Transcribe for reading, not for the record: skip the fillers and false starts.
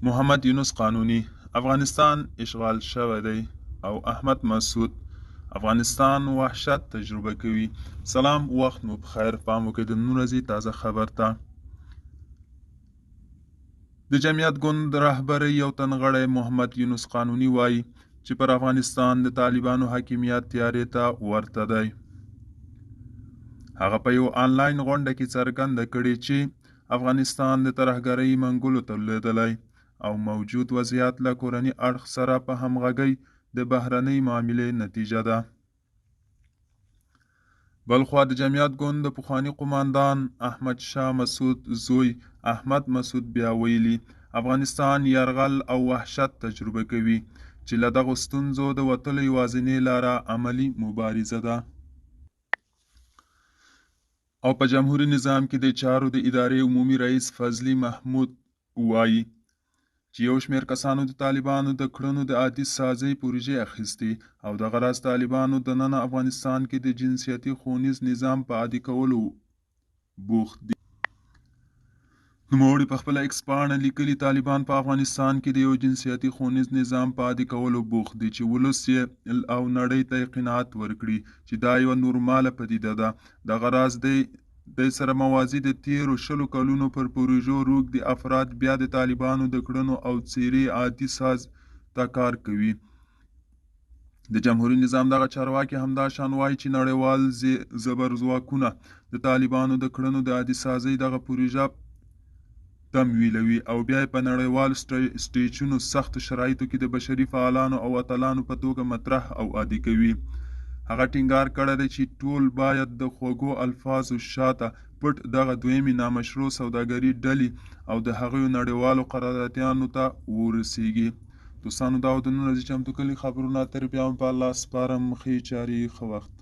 محمد یونس قانوني، افغانستان اشغال شوی دی او احمد مسعود، افغانستان وحشت تجربه کوي. سلام، وخت مو په خیر. پام وکړئ د نن ورځې تازه خبر ته. د جمعیت ګوند رهبرۍ یو تن غړی محمد یونس قانوني وايي چې پر افغانستان د طالبانو حاکمیت تیارې ته ورته دی. هغه په یو آنلاین غونډه کې څرګنده کړې چې افغانستان د ترهګرۍ منګولو ته لوېدلی او موجود وضعیت له کورني اړخ سره په همغږۍ د بهرنۍ معاملې نتیجه ده. بلخوا د جمعیت ګوند د پخواني قوماندان احمد شاه مسعود زوی احمد مسعود بیا ویلي، افغانستان یرغل او وحشت تجربه کوي، چې له دغو ستونزو د وتلو یوازینۍ لاره عملي مبارزه ده. او په جمهوري نظام کې د چارو د ادارې عمومي رئیس فضلي محمود وايي، چې یو شمېر کسانو د طالبانو د کړنو د عادي سازۍ پروژې اخیستي او دغه راز طالبانو دننه افغانستان کې د جنسیتي ښوونیز نظام په عادي کولو بوخت دي. نوموړي په خپله ایکس پاڼه لیکلي، طالبان په افغانستان کې د یو جنسیتي ښوونیز نظام په عادي کولو بوخت دي چې ولس یې او نړۍ ته یې قناعت ورکړي چې دا یوه نورماله پدیده ده. دغه راز دی دی سره موازي د تېرو شلو کلونو پر پروژو روږدي افراد بیا د طالبانو د کړنو او څېرې عادي ساز ته کار کوي. د جمهوري نظام دغه چارواکي همداشان وايي چې نړیوال زبرځواکونه د طالبانو د کړنو د عادي سازۍ دغه پروژه تمویلوي او بیا یې په نړیوالو سټیجونو سختو شرایطو کې د بشري فعالانو او اتلانو په توګه مطرح او عادي کوي. هغه ټینګار کړی دی چې ټول باید د خوږو الفاظو شاته پټ دغه دویمې نامشروع سوداګري ډلې او د هغوی نړیوالو قراردادیانو ته ورسیږي. دوستانو دا و د نن ورځې چمتو کړي خبرونه. تر بیا مو په الله سپارم. ښې چارې، ښه وخت.